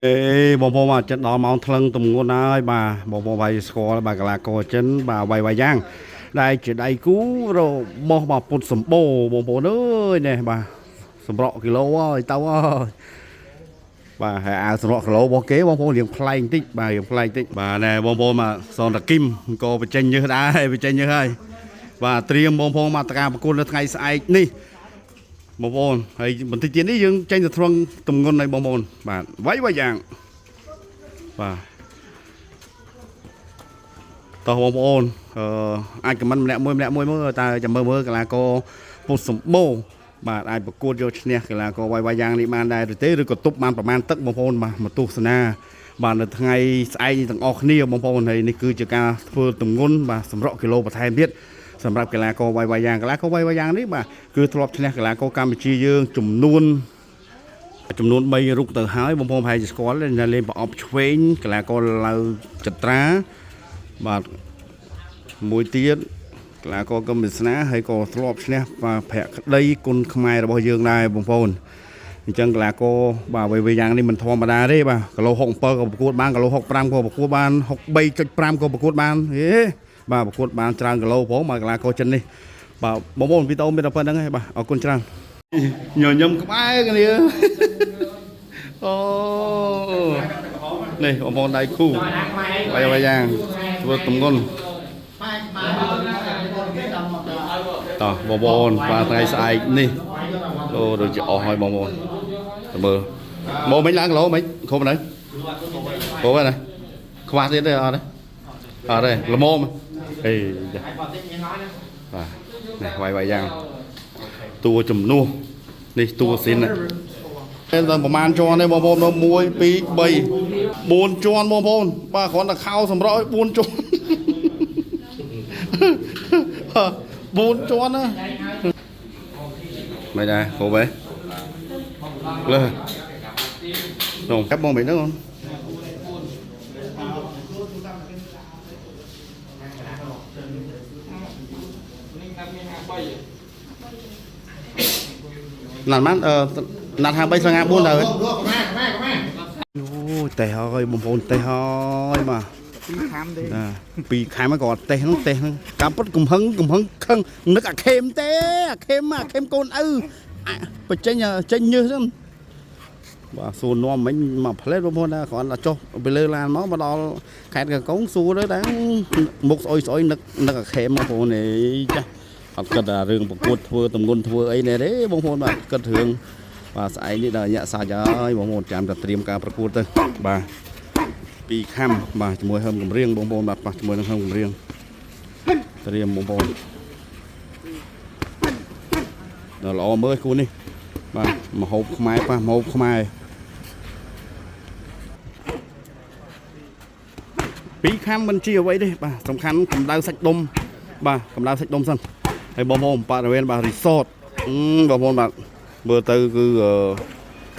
អេបងប្អូនបាទចិត្តដល់ម៉ោងថ្លឹងទំងន់ហើយបាទបងប្អូនវាយស្គាល់បាទកីឡាករចិនបាទវាយវាយយ៉ាងដែលជាដៃគូរបស់បាទពុតសម្បូរបងប្អូនអើយនេះបាទសម្រក់គីឡូហើយទៅហើយបាទហើយអាវសម្រក់គីឡូរបស់គេបងប្អូនរៀងប្លែកបន្តិចបាទរៀងប្លែកបន្តិចបាទណែបងប្អូនបាទសនតាគឹមក៏បញ្ចេញញើសដែរបញ្ចេញញើសហើយបាទត្រៀមបងប្អូនមកតការប្រកួតនៅថ្ងៃស្អែកនេះ បងប្អូនហើយបន្តិចទៀតនេះយើងចេញទៅត្រង់ទំងន់ហើយបងប្អូនបាទវាយវាយយ៉ាងបាទតោះបងប្អូនអឺអាចខមមិនម្នាក់មួយម្នាក់មួយមើលតើចាំមើលមើលកីឡាករពុតសម្បូរបាទអាចប្រកួតយកឈ្នះកីឡាករវាយវាយយ៉ាងនេះបានដែរឬទេឬក៏ទប់បានប្រមាណទឹកបងប្អូនបាទមកទស្សនាបាទនៅថ្ងៃស្អែកនេះទាំងអស់គ្នាបងប្អូនហើយនេះគឺជាការធ្វើទំងន់បាទសម្រក់គីឡូបន្ថែមទៀត សម្រាប់កីឡាករវាយវាយយ៉ាងកីឡាករវាយវាយយ៉ាងនេះបាទគឺធ្លាប់ឈ្នះកីឡាករកម្ពុជាយើងចំនួនចំនួន3រូបទៅហើយបងប្អូនប្រហែលជាស្គាល់នៅលេងប្រអប់ឆ្វេងកីឡាករឡៅចត្រាបាទមួយទៀតកីឡាករកំវិស្នាហើយក៏ធ្លាប់ឈ្នះបាទភក្តីគុណខ្មែររបស់យើងដែរបងប្អូនអញ្ចឹងកីឡាករបាទវាយវាយយ៉ាងនេះមិនធម្មតាទេបាទគីឡូ67ក៏ប្រកួតបានគីឡូ65ក៏ប្រកួតបាន63.5ក៏ប្រកួតបានហេបាទប្រកួតបានច្រើនគីឡូផងបាទកីឡាករចិននេះបាទបងប្អូនវីដេអូមានតែប៉ុណ្្នឹងឯងបាទអរគុណច្រើនញញឹមក្បែរគ្នាអូនេះបងប្អូនដៃគូវាយវាយយ៉ាងធ្វើទម្ងន់តោះបងប្អូនបាទថ្ងៃស្អែកនេះអូដូចជាអស់ហើយបងប្អូនទៅមើលមកមិនឡើងគីឡូមិនគ្រប់នៅគ្រប់ហើយណាខ្វះទៀតទេអត់ទេអត់ទេល្មមអេចាបាទនេះវាយវាយយ៉ាងតួជំនួសនេះតួស៊ីនណាតែប្រហែលជាន់ទេបងប្អូនមើល1 2 3 4ជាន់បងប្អូនបាទគ្រាន់តែខោសម្រក់ឲ្យ4ជាន់ 4ជាន់ណាមិនដែរគ្រប់ទេលើនោះកាប់បងមិនហ្នឹងអូន ណាត់ម៉ានអឺណាត់53ស្លឹង54ទៅអូយតេះហើយបងប្អូនតេះហើយបាទ ពីរខាំទេ ណាពីរខែមកក៏អត់តេះហ្នឹងតេះហ្នឹងតាមពិតកំហឹងកំហឹងខឹងនឹកអាខេមទេអាខេមអាខេមកូនឪអាបញ្ចេញចេញញើសហ្នឹងបាទសួរនាំមិញមកផ្លេតបងប្អូនណាគ្រាន់តែចុះពីលើឡានមកមកដល់ខេត្តកកុងសួរទៅដល់មុខស្អុយស្អុយនឹកនឹកអាខេមបងប្អូននេះចាស់អត់គិតថារឿងប្រកួតធ្វើតំងន់ធ្វើអីនេះទេបងប្អូនបាទគិតរឿងបាទស្អែកនេះដល់ញាក់សាច់ហើយបងប្អូនចាំតែត្រៀមការប្រកួតទៅបាទ ពីរខំបាទជាមួយហឹមកំរៀងបងប្អូនបាទប៉ះជាមួយនឹងហឹមកំរៀងត្រៀមបងប្អូនដល់ល្អមើលគូនេះបាទមហូបខ្មែរប៉ះមហូបខ្មែរពីរខំមិនជាអ្វីទេបាទសំខាន់កម្ដៅសាច់ដុំបាទកម្ដៅសាច់ដុំសិនហើយបងប្អូនបរិវេណបាទរីសតបងប្អូនបាទមើលទៅគឺអឺ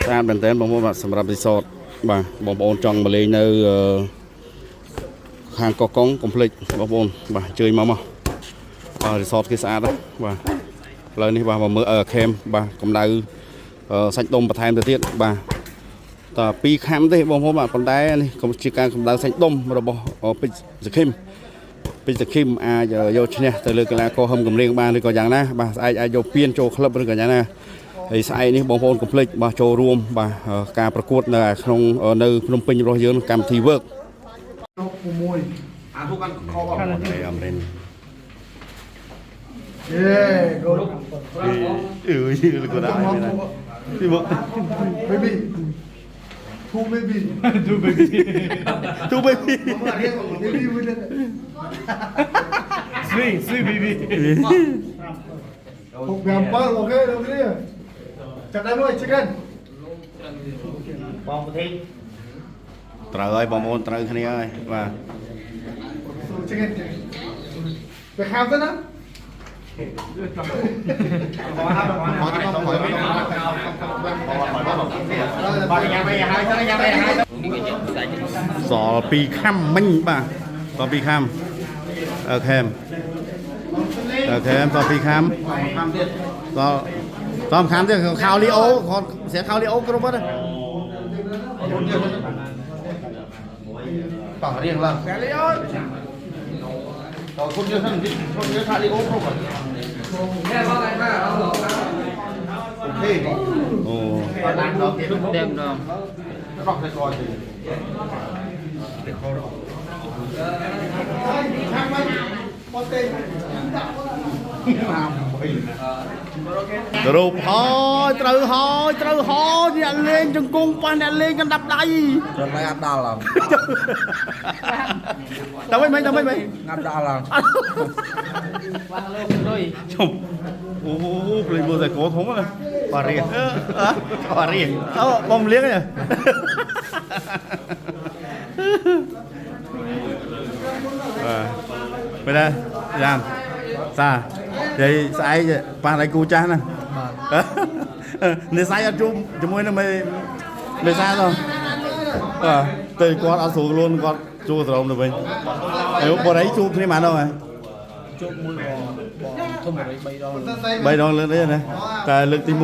ស្អាតមែនតើបងប្អូនបាទសម្រាប់រីសតបាទបងប្អូនចង់មកលេងនៅអឺ ខាងកោះកុងកុំភ្លេចបងប្អូនបាទអញ្ជើញមកមកបាទរីសតគេស្អាតណាស់បាទឥឡូវនេះបាទមកមើលអឺខេមបាទកម្ដៅអឺសាច់ដុំបន្ថែមទៅទៀតបាទតើពីរខាំទេបងប្អូនបាទប៉ុន្តែនេះក៏ជាការកម្ដៅសាច់ដុំរបស់ពេជ្រសខឹមពេជ្រសខឹមអាចយកឈ្នះទៅលើកីឡាករហឹមកំរៀងបានឬក៏យ៉ាងណាបាទស្អែកអាចយកពៀនចូលក្លឹបឬក៏យ៉ាងណាហើយស្អែកនេះបងប្អូនកុំភ្លេចបាទចូលរួមបាទការប្រកួតនៅក្នុងនៅភ្នំពេញរបស់យើងកម្មវិធី work 6 អាទូកាន់ខប អេអមរិន យេគោ អឺយឺក៏ដែរពីមក baby two baby ទូបេប៊ីទូបេប៊ី baby វិញ Three, three baby. 6 5 7អូខេដល់គ្នាចាប់ដែរមួយ chicken បងប្រទេស ត្រូវហើយបងប្អូនត្រូវគ្នាហើយបាទ chicken ទៅខាំទៅណា បាទញ៉ាំអីហើយទៅញ៉ាំអីហើយ សល់ពីរខាំមិញបាទសល់ពីរខាំអូខេអូខេសល់ពីរខាំ ខាំទៀត សល់សល់ខាំទៀតខោលីអូគាត់ស្រាខោលីអូគ្រប់ហ្នឹង តោះរៀងឡើងតែលីអើយតោះគុំយើងហ្នឹងគុំយើងថាលីអូគ្រប់ហើយ OK អូ ដល់ទៀតដល់រកតែកទេ ខាងវិញបត់ទេដាក់ សរុបហើយត្រូវហើយត្រូវហើយអ្នកលេងជង្គង់ប៉ះអ្នកលេងកណ្ដាប់ដៃ ត្រឹមតែអាប់ដល់ឡើង តើវិញមិនតើវិញមិន ងាប់ដល់ឡើង ជុំអូភ្លេចមើលតែកោធំណា បារៀងបារៀង អូបងលៀងហ៎ អឺមែនទេយ៉ាងសានិយាយស្អែកប៉ះដៃគូចាស់ណាបាទនេះស្អែកអត់ជួបជាមួយនឹងមេមេសាទេអឺទៅគាត់អត់ស្រួលខ្លួនគាត់ជួស្រោមទៅវិញហើយបរិយជួបគ្នាបានដល់ហើយ ជប់មួយបងបងធំ3ដង 3ដងលើកនេះណាតែលើកទី1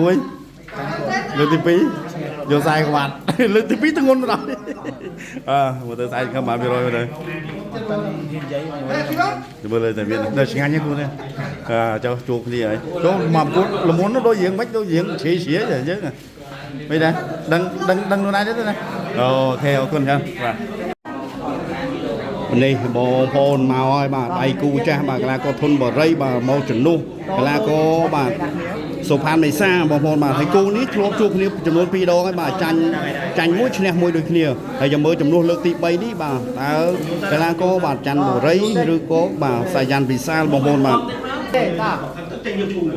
លើកទី2យកខ្សែក្បាត់ លើកទី2ទងន់ម្ដងអើមើលទៅស្អែកខំបាន100មើលទៅ និយាយ ទៅមើលលើតែមាននៅឆ្ងាញ់ហ្នឹងគូនេះអើចុះជួបគ្នាហើយចូលមកគូលមុននោះដូចរៀងមិនដូចរៀងជ្រាជ្រាចឹងមិនដែរដឹងដឹងដឹងខ្លួនឯងទេណា OK អរគុណច្រើនបាទនេះបងប្អូនមកហើយបាទដៃគូចាស់បាទកីឡាករធុនបរិយបាទមកជំនួសកីឡាករបាទសុផានមេសាបងប្អូនបាទហើយគូនេះធ្លាប់ជួបគ្នាចំនួន2ដងហើយបាទចាញ់ចាញ់មួយឈ្នះមួយដូចគ្នាហើយចាំមើលចំនួនលើកទី3នេះបាទតើកីឡាករបាទច័ន្ទបរិយឬក៏បាទសាយ៉ាន់វិសាលបងប្អូនបាទ ចេញយកឈូមក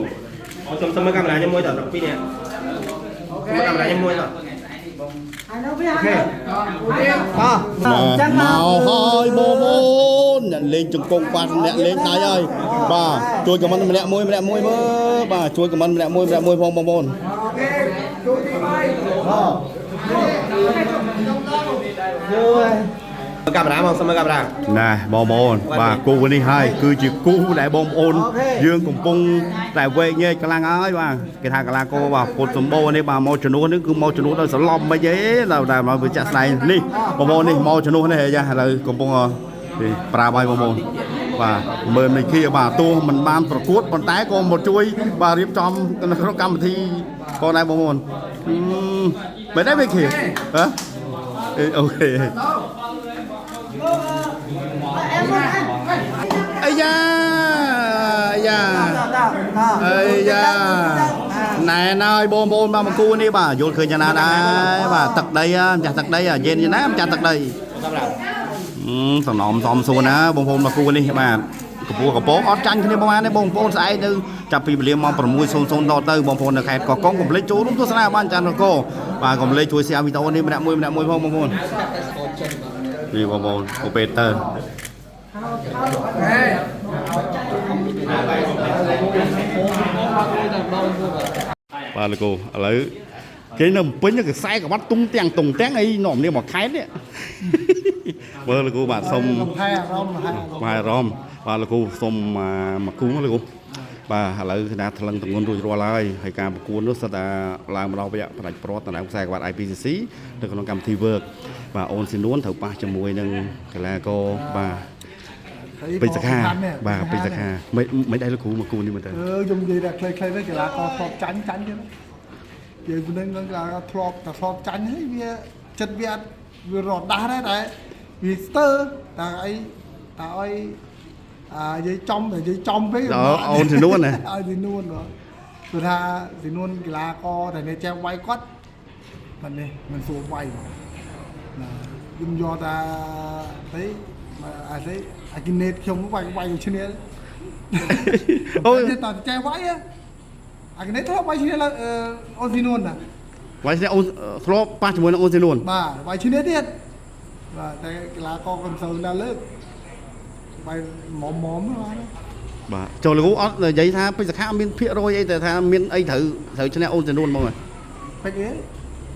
អូសុំសុំមើលកាមេរ៉ាខ្ញុំមួយត12នេះមើលកាមេរ៉ាខ្ញុំមួយត បាទមកហើយបងប្អូនអ្នកលេងជង្គង់បាទអ្នកលេងដៃហើយបាទជួយខមមិនម្នាក់មួយម្នាក់មួយមើលបាទជួយខមមិនម្នាក់មួយម្នាក់មួយផងបងប្អូន កាមេរ៉ាមកសុំមើលកាមេរ៉ា ណែបងប្អូនបាទគូនេះហើយគឺជាគូដែលបងប្អូនយើងកំពុងតែវែកញែកខ្លាំងហើយបាទគេថាកីឡាករបាទពុតសម្បូរនេះបាទមកជំនួសនេះគឺមកជំនួសដោយសន្លប់មិនអីដល់តែមកវាចាក់ស្ដែងនេះបងប្អូននេះមកជំនួសនេះយ៉ាឥឡូវកំពុងនេះប្រាប់ឲ្យបងប្អូនបាទមើលមិនខៀបាទទោះមិនបានប្រកួតប៉ុន្តែក៏មកជួយបាទរៀបចំនៅក្នុងកម្មវិធីផងដែរបងប្អូនមិនដែរមិនខៀហ៎ OK អាយ៉ាអាយ៉ាអាយ៉ាណែណយបងប្អូនបាទមកគូនេះបាទយល់ឃើញយ៉ាងណាដែរបាទទឹកដីម្ចាស់ទឹកដីយេនយ៉ាងណាម្ចាស់ទឹកដីសំណំសំសួនណាបងប្អូនមកគូនេះបាទកពស់កពងអត់ចាញ់គ្នាប្រហែលទេបងប្អូនស្អែកនៅចាប់ពីវេលាម៉ោង6:00ដល់ទៅបងប្អូននៅខេត្តកោះកុងកុំភ្លេចចូលរួមទស្សនាបានចាន់កោបាទកុំភ្លេចជួយ share វីដេអូនេះម្នាក់មួយម្នាក់មួយផងបងប្អូននេះបងប្អូនអូពេតើ បាទលោកគ្រូឥឡូវគេនៅពេញកសែក្បាត់ទុងទាំងទុងទាំងអីនាំនេះមកខែតនេះ មើលលោកគ្រូបាទសុំ លំហែអារម្មណ៍លំហែអារម្មណ៍ បាទអារម្មណ៍បាទលោកគ្រូសុំមកគូលោកគ្រូបាទឥឡូវគណៈថ្លឹងទងន់រួចរាល់ហើយហើយការប្រកួតនោះសិតតែឡើងមកដល់វគ្គផ្ដាច់ព្រាត់តំណែងខ្សែក្បាត់ IPCC នៅក្នុងកម្មវិធី work បាទអូនស៊ីនួនត្រូវប៉ះជាមួយនឹងកីឡាករបាទពេជ្រសខាបាទពេជ្រសខាមិនមិនដែរលោកគ្រូមកគូនេះមើលទៅ អឺខ្ញុំនិយាយតែខ្លីៗទៅកីឡាករធ្លាប់ចាញ់ចាញ់ទៀតនិយាយពីនឹងកីឡាករធ្លាប់តែធ្លាប់ចាញ់ហើយវាចិត្តវាអត់វារត់ដាស់ដែរតែវាស្ទើតែអីតែអីអានិយាយចំនិយាយចំពេក អូនស៊ីនួនណា ឲ្យស៊ីនួនបាទគឺថាស៊ីនួនកីឡាករតែនេះចេះវាយគាត់មិននេះមិនសួរវាយហ្មងណាខ្ញុំយកតែអីអាស្អីអាគីណេតខ្ញុំវាយវាយឈ្នះ អូ តែតចេះវាយអាគីណេតធ្លាប់វាយឈ្នះឡើងអូនស៊ីនួនណា វាយឈ្នះអូនធ្លាប់ប៉ះជាមួយនឹងអូនស៊ីនួន បាទវាយឈ្នះទៀតបាទតែកីឡាករកំសូវណាលើកវាយមុំមុំបាទ បាទចូលលោកគ្រូអត់និយាយថាពេជ្រសខាអត់មានភាគរយអីតែថាមានអីត្រូវត្រូវឈ្នះអូនចំនួនហ្មងហ៎ ពេចអី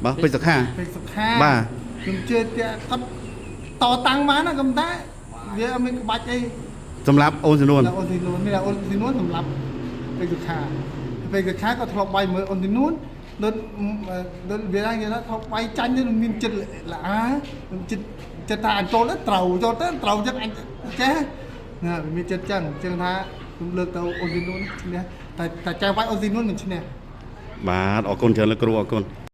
បាទពេជ្រសខា ពេចសុខា បាទ ខ្ញុំជឿតែគាត់តតាំងបានណាកំតែវាអត់មានក្បាច់អី សម្រាប់អូនចំនួន ដល់អូនស៊ីនួននេះអូនស៊ីនួនសម្រាប់ពេចសុខាពេចសុខាក៏ធ្លាប់បាយមើលអូនស៊ីនួន ដូចដូចវាថាគេថាថប់វាយចាញ់ទៅមានចិត្តល្អចិត្តចិត្តថាអញចូលទៅត្រូវចូលទៅត្រូវចឹងអញចេះណាវាមានចិត្តចឹងចឹងថាខ្ញុំលើកទៅអូស៊ីនួនឈ្នះតែតែចែវវាយអូស៊ីនួនមិនឈ្នះ បាទអរគុណច្រើនលោកគ្រូអរគុណ។